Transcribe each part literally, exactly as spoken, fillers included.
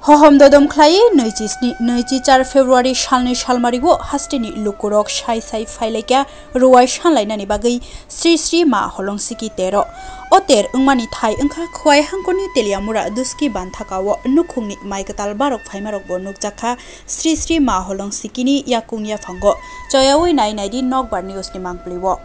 Hohom dodom khlai naichi sni, naichi char February salni salmario hasteni lukurok sai sai phailaikha ruwai sanlainani bagwi Sri Sri Ma Holong Siki tero. O ter wngmani thai wngkha Khwai hangkorni Teliamura Duski banthakao nukhungni mai kwtal barok phaimarokbo nukjakha Sri Sri Ma Holong Sikini yakung yaphango. Choyawi nai naidi Nokbar News ni mangpili o.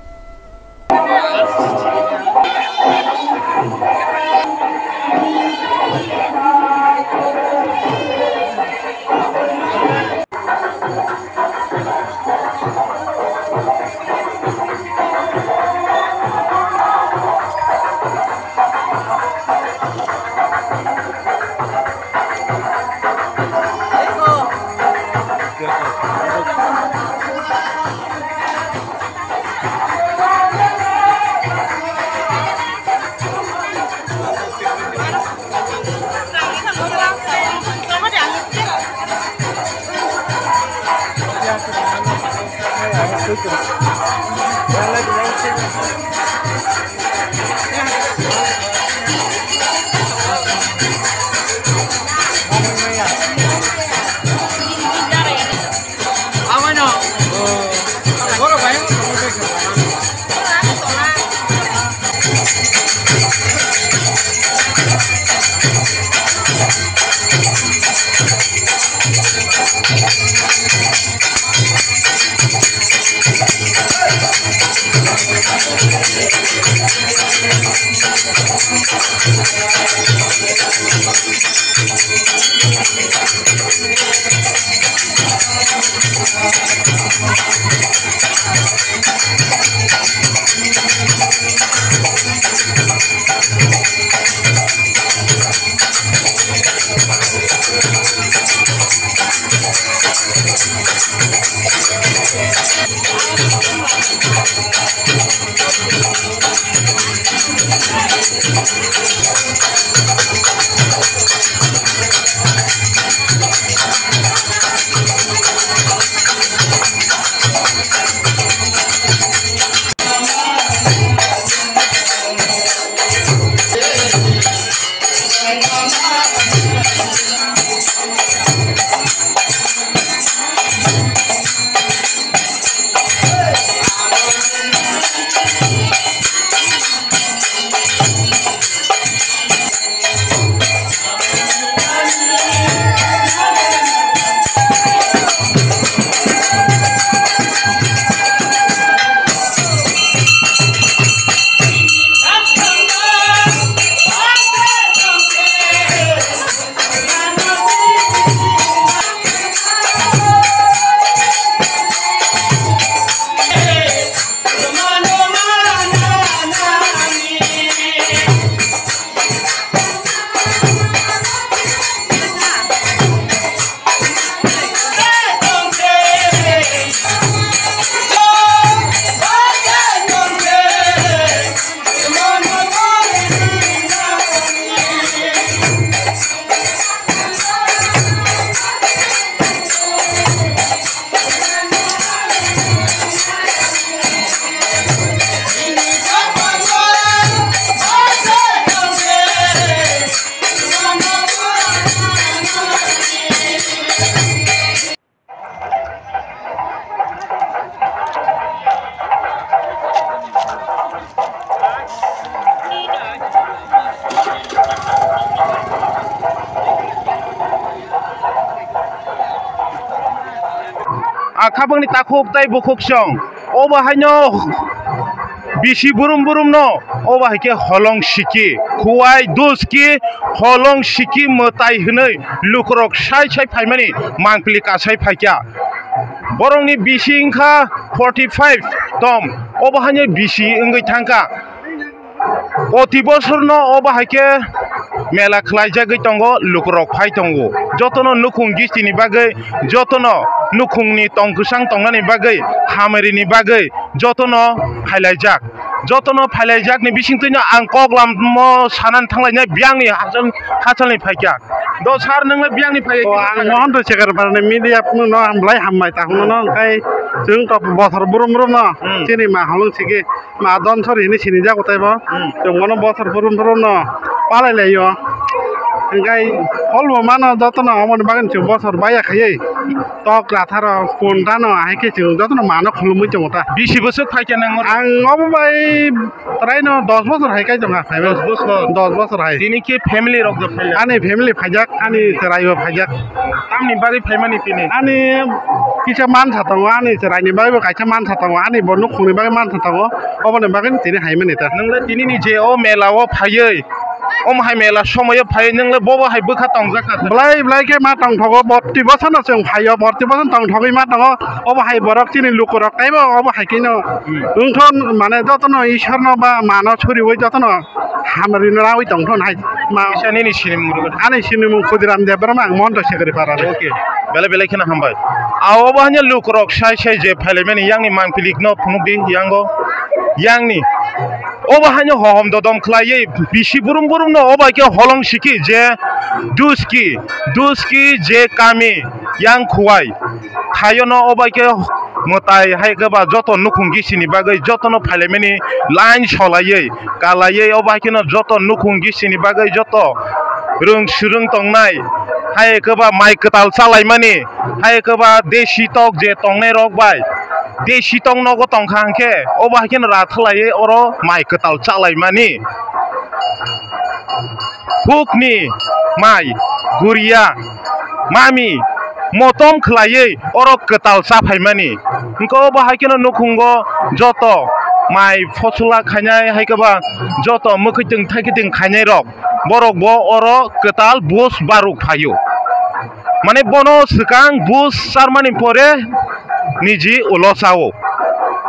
A khabangni takhuk tei bukhuksong, obo haino bisi burum burum no, obo hai khe holong siki, khuwai duski, holong siki mwtai hwnwi lukurok sai sai phaimani mangpili kasai phaikha. Borokni bisi wngkha forty five tom, obo haino bisi wngwi thangkha. Poti bosorno obo hai khe mela khlaijagwi tongo, lukurok phai tongo. Jotono nukhung gistini bagwi, jotono nukhungni tong kwchang tongnani bagwi, hamari ni bagwi jotono phailaijak. Jotono phailaijakni bisingtwino ang kok lamo sanani thanglainai biyangni hachal-, hachalni phaikha. Do sir, nwngno biyangni phai. O, ang Mohan Rwisekar Barani media phunukno ang belai hambai ta hwnwi no, hwnkhe chwng to bothor brum brum no, hmm, chini ma holong siki ma Donsori hinwi sinijak tei bo. Hmm. Chwng bono bothor brum brum no palai lai o. Hingkai kolmo mano jotono, omoni bagwi chwng bosor baya khaiwi tok ratharo pon dano, ahai khe chwng jotono mano khulumwi tongo ta. Bisi bwswk phaikha nang oro? Ang obo bai traino dos bosor hai kai tongkha, phaibai. Dos bosor? Dos bosor hai. Tini khe family rok da phailak? Ani family phaijak, ani chwraibo phaijak. Tamni bagwi phaimani tini? Ani kisa mansa tongo, ani chwraini bagwibo kaisa mansa tongo, ani bo nukhungni bagwi mansa tongo, oboni bagwi tini haimani ta. Nwngle tinini je o mela o phaiwi, omo hai mela somoyo phaiwi nwngle bobo hai bwkha tongjak kha. Belai belai khe ma tongthogo, borti bosono chwng phaio, borti bosono tongthogwi ma tongo, obo hai borok chini lukurok taibo obo hai kheno wngthon, mane jotono Ishorno ba mano suriwi jotono hamrwino rawi tongthon hai ma. Kisa nini sinimung rwgwt? Ani sinimung Khudiram Debbarma, ang Mohanto Sekari Para. Okay, belai belai kheno hambai. A obo hanya lukurok sai sai je phailaimani yangni mangpilikno phunukdi yango, yangni. Obo haino hohom dodom khlaiwi bisi burum burumno obo hai khe holong siki je duski, duski je kami yang khuwai thaiono obo hai khe mwtai hai khe ba joto nukhung gisini bagwi jotono phailaimani line solaiwi kalaiwi obo hai kheno joto nukhung gisini bagwi joto rwng swrwng tongnai hai khe ba mai kwtal chalaimani hai khe ba desi tok je tongnai rok bai. Desi tong nogo tongkha hwnkhe obo hai kheno rathlaiwi oro mai kwtal chalaimani. Hukni mai, guria, mami, motom khlaiwi oro kwtal chaphaimani. Hwnkhe obo hai kheno nukhungo joto mai phochula khainai hai khe ba joto mwkhwtwng thaikitwng khainai rok. Borok bo oro kwtal bus baruk phaio. Mane bono swkang bus charmani pore niji ulo chao.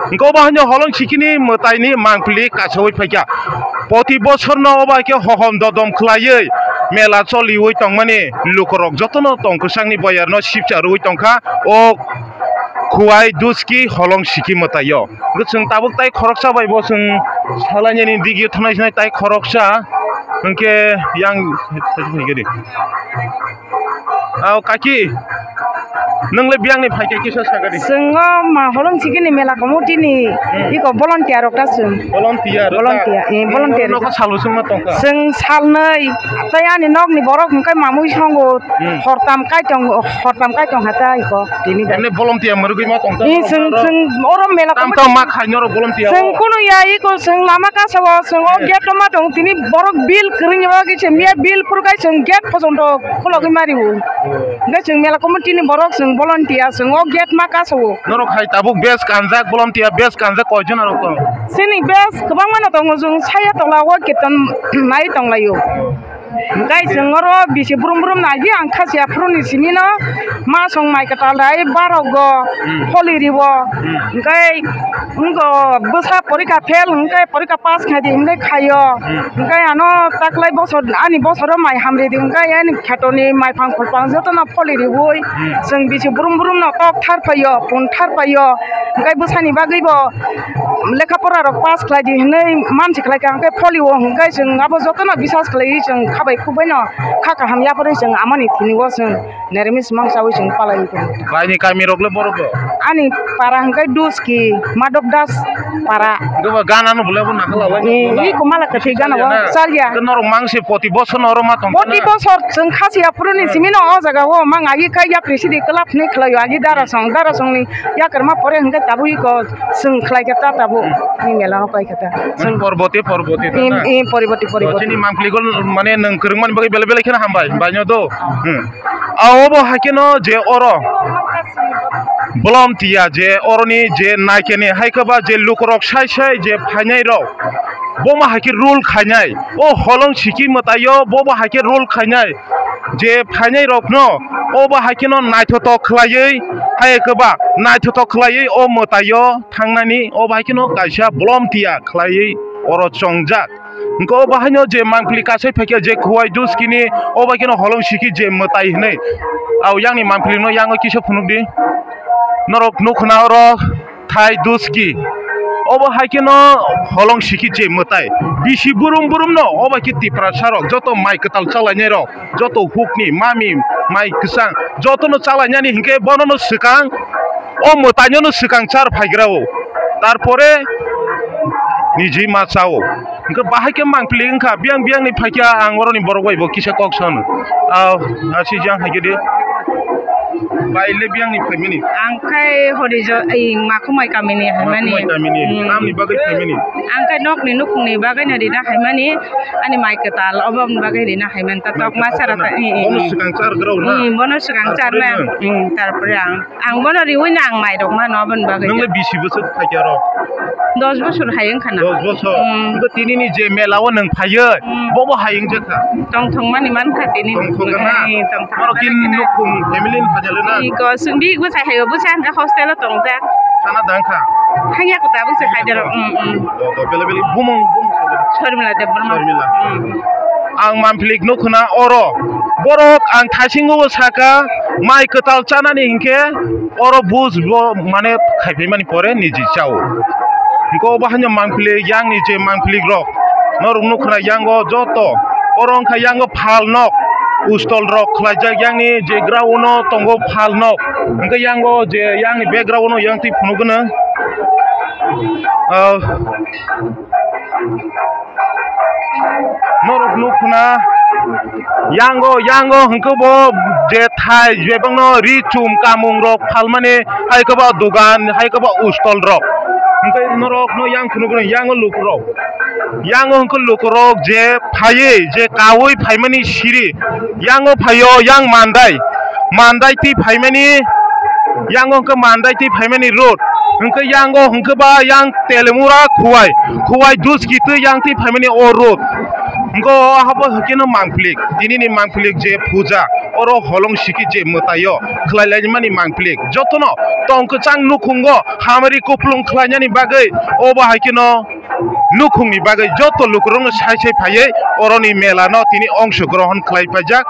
Hwnkhe obo haino holong sikini mwtaini mangpili kasawi phaikha. Poti bosorno obo hai khe hohom dodom khlaiwi mela choliwi tongmani lukurok jotono tong kwchangni boyarno sipcha rwwi tongkha o Khuwai Duski holong siki mwtaio. Hwnkhe chwng tabuk tai khoroksa bai bo chwng salainani digi thwnai sinai tai khoroksa hwnkhe yang. Aw kaki, nwng le biyang ni phaikhe kisa sakadi. Chwng o ma holong sikini mela committee ni iko volunteer rok ta chwng. Volunteer rok ta? Volunteer, eh, volunteer. Nokho salo chwngma tongkha? Chwng salnwi, tai ani nokni borok hwnkhe mamui songo. Hmm. Hortam kai tong, hortam kai tong hata iko tini bai. Emne bolom tiya murugui ma tong. Ni chwng, chwng oro mela tam komor tam ma khai noro bolom tiya. Chwng kunu ya iko chwng lama kasa o chwng o gate o ma tong tini borok bill kwrwngni bagwi se miya bill phuru kai chwng gate phojondo khulogwi mari o. Hwnkhe chwng mela committee ni borok chwng bolom tiya chwng o gate ma kasa o. Norok hai tabuk bes kanjak bolom tiya bes kanjak koi jona rok tong? Chini bes kwbangma no tongo chwng saya tola o kirtan nai tong lai o. Hwnkhe chwng oro bisi brum brum nai di ang kha sia phuru ni simi no ma song mai kwtal dai barok go. Hmm. Pholi ribo. Hmm. Hwnkhe wngko bwsa porikha fail hwnkhe porikha pass khai di hwnkhe khaio. Hmm. Hwnkhe ano taklai bosor ani bosoro mai hamri di hwnkhe ani kheto ni mai phang khol phang joto no pholi riwi. Hmm. Chwng bisi brum brum no tok thar phaio pun thar phaio hwnkhe bwsani bagwi bo lekha pora rok pass khlai di hinwi mansi khlai kha, hwnkhe polio hwnkhe chwng abo jotono bisas khlaiwi chwng khabai khukbai no kha kaham yapharwi chwng amani thini o chwng nirmis mangsawi chwng palaiwi tongo. Raini kami rok le borok bo? Ani para hwnkhe Duski, Madhab Das para. Hwnkhe bo gana no bole bo nakhala lai. Eh, iko mala kwthwi gana bo chalya. Hwnkhe norok mangsi poti bosor no oro ma tong. Poti bosor chwng khasi yaphuru ni simi no o jaga o mang agi khai yapri sidi club ni khlaio agi dara song, dara song ni yakarma pore hwnkhe tabuk iko. Chwng khlai khe ta tabuk ni mela no kai khe ta. Chwng porboti, porboti ta na? Em, em, porboti, porboti. Chini mangpili gol mane nwng kwrwngmani bagwi belai belai kheno hambai, baino do. Hmm. A obo hai kheno je oro bolom tiya je oroni je naikeni hai khe ba je lukurok sai sai je phainai rok bomo hai khe rule khainai. O holong siki mwtaio bobo hai khe rule khainai. Je phainai rokno obo hai kheno naithotok khlaiwi, hai khe ba naithotok khlaiwi o mwtaio thangnani obo hai kheno kaisa bolom tiya khlaiwi oro chongjak. Hwnkhe obo haino je mangpili kasai phaikha je Khuwai Duskini obo hai kheno holong siki je mwtai hinwi. Au yangni mangpilino yango kisa phunukdi. Norok nukhuna oro. Thai Duski. Obo hai kheno holong siki je mwtai. Bisi burum burum no obo khe Tiprasa rok joto mai kwtal chalainai rok, joto hukni mami mai kwchang joto no chalainani hinkhe bono no swkang o mwtai no no swkang char phaigra o. Tarpore niji ma chao. Hwnkhe bahai khe mangpili wngkha, biyang biyang ni phaikha ang oroni borok bai bo kisa kok sano. Ah, ah, si jang hai khe di. Bai le biyang ni phaimani. Ang khai hori jo, ei, Makhumai kamini haimani. Makhumai kamini. Hmm. Tamni bagwi phaimani? Ang khai nokni nukhungni bagwi no rina haimani. Ani mai kwtal oboni bagwi rina haimani. Tatok mai masara kwtal ta, na? Eh, eh, bono eh. Swkang char grao na? Hmm, bono swkang char na. Tarpore na? Hmm, tarpore ang. Ang bono riwi na ang mai rok mano aboni bagwi. Nang le bisi bosor phaikha aro? Dos bosor hai wngkha na. Dos bosor. Hmm. Hwnkhe tini ni je mela o nwng phaiwi, hmm, bo bo hai wngjakha? Tong thong mani mankha tini. Tong thong na? Eh, tong thong. Aro kin nukhung family ni phaijak le na? Iko swngdi bwsai hai o bwsai hwnkhe hostel o tongjak. Khana dang kha? Hanya kota bwsai hai daro. Hmm, hmm. Do, do, bele bele bumung, bumung. Sormila Debbarma. Sormila. Hmm. Ang mamplik nukhuna oro. Borok ang thaisingo saka mai kwtal chanani hinkhe oro bus bo mane khaipai mani pore niji chao. Hingke obo haino mamplik yang ni je mamplik rok norok nukhuna yango joto oro wngkha yango phal nok ustol rok khlaijak yang ni je ground o tongo phal nok hingke yango je yang ni background o yang twi phunukgwno. Ah, norok nukhuna yango, yango hwnkhe bo je thai bebakno ri chum kamung rok phalmani, hai khe bo dogan, hai khe bo ustol rok. Hwnkhe norok no yang phunukgwno yango lukurok, yango hwnkhe lukurok je phaiwi je kaui phaimani siri, yango phaio yang mandai, mandai twi phaimani, yango hwnkhe mandai twi phaimani road, hwnkhe yango hwnkhe ba yang Telemura Khuwai, Khuwai Duski twi yang twi phaimani o road. Hwnkhe o habo hwnkhe no mamplik, tini ni mamplik je puja, oro holong siki je mwtaio khlai laimani mamplik. Jotono tong kwchang nukhungo hamari kuplung khlainani bagwi obo hai kheno nukhungni bagwi joto lukurokno sai sai phaiwi oroni mela no tini ongso grohon khlai paijak,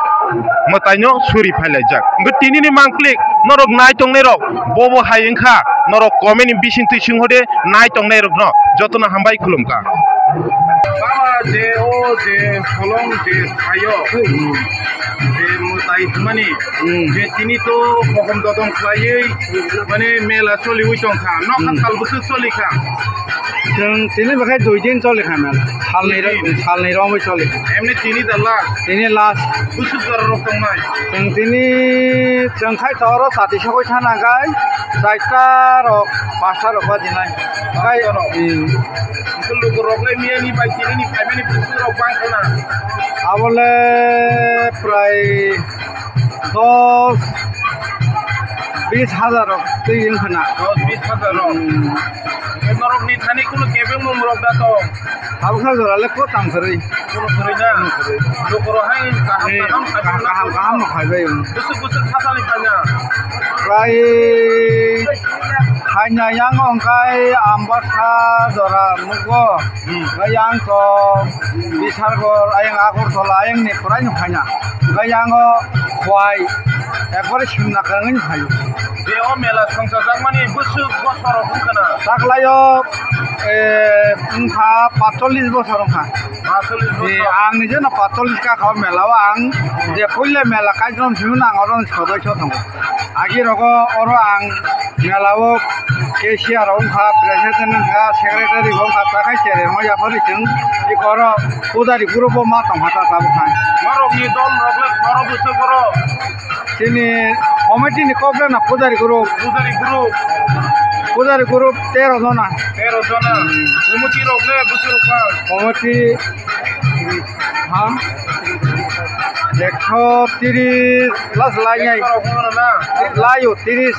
mwtaino suri phai laijak. Hwnkhe tini ni mamplik norok nai tongnai rok bobo hai wngkha, norok comment ni bising twi sing hode nai tongnai rokno jotono hambai khulumkha. Baba je o je holong je phaio, je mwtai hwnmani, hmm, je tini to mohom dodom khlaiwi mane mela choliwi tongkha, nokha, hmm, sal bwswk cholikha. Chwng tini bakhai dui din cholikha mela. Salni ro-, dui din? Salni romwi cholikha. Emni tini da last? Tini last. Bwswk jora rok tongnai? Chwng tini chwng khai to oro chati sogwi thana khai chaita rok pasta rok bajinai. Khai, pasta rok? Hmm. Hwnkhe lukurok le miyani bai tini ni phaimani bwswk rok bang khana? Abo le prai dos bis hajar rok twi wngkha na. Dos bis hajar rok. Hmm. Norok ni thani kunu kebeng mung rok da tong? Tabukha jora le ko tang kwrwi. Kunu kwrwi na? Kunu kwrwi. Lukurok hai kaham, eh, kaham kaham, kaham no khai bai. Bwswk bwswk thasani phaina? Prai phaina yang wngkhai Ambasa jora nukgo. Hmm. Yang to Bisargor, ayang Agartala, ayang ni prai no phaina. Hwnkhe yango Khowai ekbare simna kwrwngwi phaio. Je o mela songchajakmani bwswk bosor rok wngkha na? Taklaio, eh, wngkha patchollis bosor wngkha. Patchollis bosor? Eh, ang nijeno patchollis ka kha o mela o ang je puila mela kaitorma simi nang oro sodoi so tongo. Agi rogo oro ang mela o cashier wngkha, president wngkha, secretary wngkha, takhai cheremo yaphari chwng eko oro pujari group o ma tongkha ta tabuk hai. Norokni dol rok le khoro bwswk oro? Chini committee ni kok le na pujari group. Pujari group? Pujari group tero jona. Tero jona. Hmm. Committee rok le bwswk rok kha? Committee Ha? Ekso tiris plus lai nai. Ekso rok wngkha na? Lai o tiris.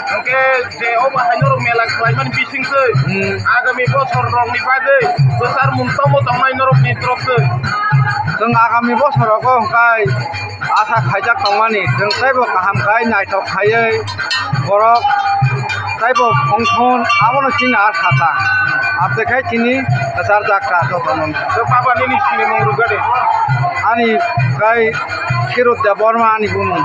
Hwnkhe je obo hai norok mela khlaimani bisingtwi, hmm, agami bosor rokni bagwi kwchar mung tongmo tongnai norokni torop twi? Chwng agami bosor rogo hwnkhe asa khaijak tongmani, chwng teibo kaham khai naithok khaiwi borok teibo function abono chini a sata. Aboni khai chini kwchar jak ta jotono. Baba nini sinimung rwgadi? Ani khai Khirut Debbarma ani bumung.